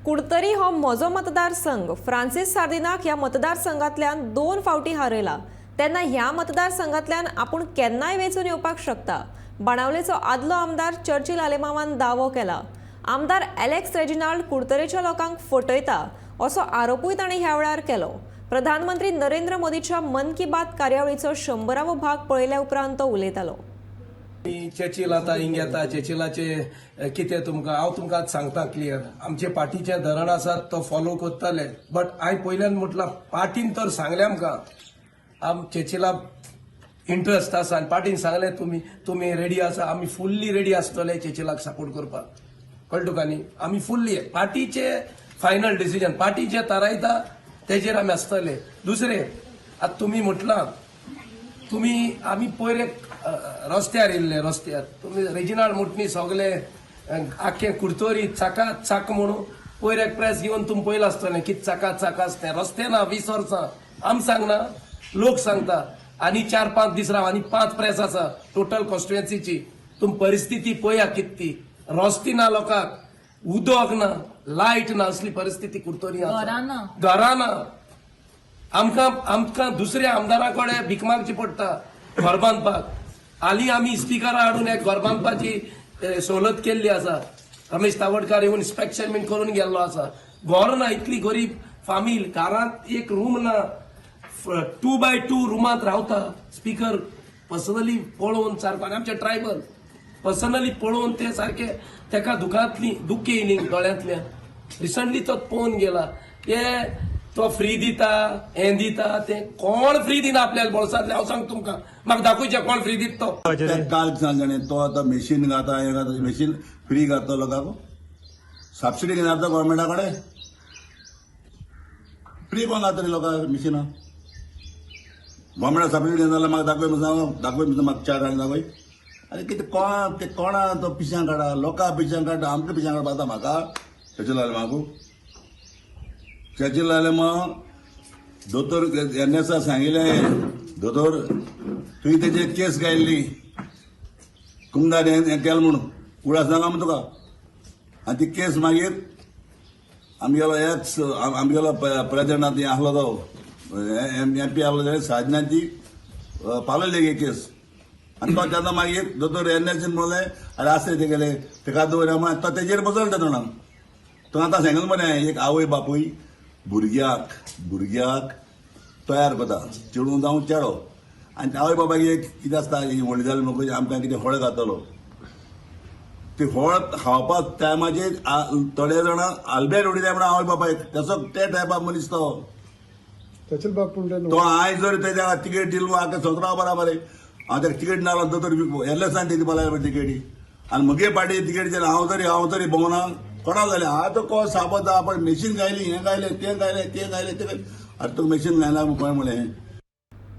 कुडतरी हो म्हजो मतदारसंघ. फ्रांसीस सार्दिनाक ह्या मतदारसंघातल्यान 2 फावटी हारयला तेन्ना ह्या मतदारसंघातल्यान आपूण केन्नाय वेंचून येवपाक शकता. बाणावलेचो आदलो आमदार चर्चिल आलेमांवान दावो केला. आमदार एलेक्स रेजिनाल्ड कुडतरेच्या लोकांक फटयता असो आरोपूय ताणें ह्या वेळार केलो. प्रधानमंत्री नरेंद्र मोदीच्या मन की बात कार्यावळीचो 100वो भाग पळयल्या उपरांत तो उलयतालो. चर्चिल आतां हिंग येता. चर्चिलाचे कितें तुमकां हांव तुमकां सांगता क्लियर. आमचे पार्टीचे धरण आसात तो फॉलो करतले, बट हांवें पयल्यान म्हटलां, पार्टीन तर सांगलें आमकां, आम चर्चिला इंट्रस्ट आसा आनी पार्टीन सांगलें तुमी रेडी आसा, आमी फुल्ली रेडी आसतले चर्चिलाक सपोर्ट करपाक. कळ्ळें तुका न्ही? आमी फुल्ली पार्टीचे फायनल डिसिजन, पार्टी जे थारायता तेजेर आमी आसतले. दुसरें, आतां तुमी म्हटलां, तुमी आमी पयर एक रस्त्यार येयल्ले. रस्त्यार तुमी रेजिनाल्ड मुटणी सगले आख्खे कुडतोरी चाका चाक म्हणून पयर एक प्रेस घेवन तुमी पयलां आसतलें कितें चाका चाका आसतें. रस्ते ना 20 वर्सां, आम सांगना, लोक सांगता. आनी 4-5 दीस राव, आनी 5 प्रेस आसा टोटल कॉन्स्टिट्युएन्सीची. तुमी परिस्थिती पळया कितें ती. रस्ते ना लोकांक, उदक ना, लायट ना, असली परिस्थिती कुडतोरी आसा. घरां ना. घरां ना. आमकां दुसऱ्या आमदारा कडेन भीक मागची पडटा घर बांदपाक. हालीं आमी स्पिकरा हाडून एक घर बांदपाची सवलत केल्ली आसा. रमेश तावडकार येवन इन्स्पेक्शन बीन करून गेल्लो आसा. घर ना, इतली गरीब फामील, घरांत एक रूम ना, 2x2 रुमांत रावता. स्पिकर पर्सनली पळोवन सारको, आनी आमचे ट्रायबल पर्सनली पळोवन ते सारके तेका दुखांतली दुख्ख येयली दोळ्यांतल्यान. रिसंटली तो पळोवन गेला. ते तो फ्री दिता, हें दिता, ते कोण फ्री दिना आपल्याला बोल्सांतले. हांव सांगता तुमकां, म्हाका दाखोवचें कोण फ्री दिता तो. त्या काल सांगणे तो आतां मेशीन घाता, हें घाता, मेशीन फ्री घाता लोकांक, सबसिडी घेना आतां गव्हर्मेंटा कडेन. फ्री कोण घातले लोकांक मिशिनां? गव्हर्मेंटा सबसिडी घेना जाल्यार म्हाका दाखय म्हणून सांग, दाखय म्हणून म्हाका चार जाण दाखय. आनी कितें कोणा ते कोणा तो पिशां काडा, लोकां पिशां काडटा, आमकां पिशां काडपा आतां म्हाका चर्चिल आलेमांवकू. चर्चिल आलेमांव दोतोर एन एस सांगिल्लें, दोतोर तुवें तेजेर केस घायल्ली कुमदार हें केलें म्हणून, उडास नाका म्हण तुका. आनी ती केस मागीर आमगेलो एक्स आमगेलो प्रेजिडेंट हें आसलो तो एम पी आसलो, तेणें साजनान ती पावयली गे केस. आनी तो तेन्ना मागीर दोतोर एन एसीन म्हणलें, आरे आसले तेगेले तेका दवरया म्हणून तो तेजेर बसलो तोंडान. तो आतां सांगलें मरे, एक आवय बापूय भुरग्याक तयार करता, चेडूं जावं चेडो, आनी आवय बापायक एक कितें आसता, ही व्हडली जाली म्हणटकूच आमकां कितें फळ घातलो. ती फळ खावपाक टायमाचेर थोडे जाणां आल्बेर उडयता म्हणून आवय बापायक तसो ते टायपा मनीस तो. चर्चिल बाब पूण तो आयज जर तेज्या तिकेट दिली आतां 17 बराबर हांव ताका तिकेट ना दोतोर एल्लेसान तेजी बोलाय तिकेटी. आनी म्हगे पार्टी तिकेट दिली, हांव तरी भोंवना कोणा जालें. हांव तो को सापत आपण मेशीन घायली, हें घायलें, तें घायलें, तें घायलें, तें घायलें. आरे, तुका मेशीन घायला कोणें म्हणलें?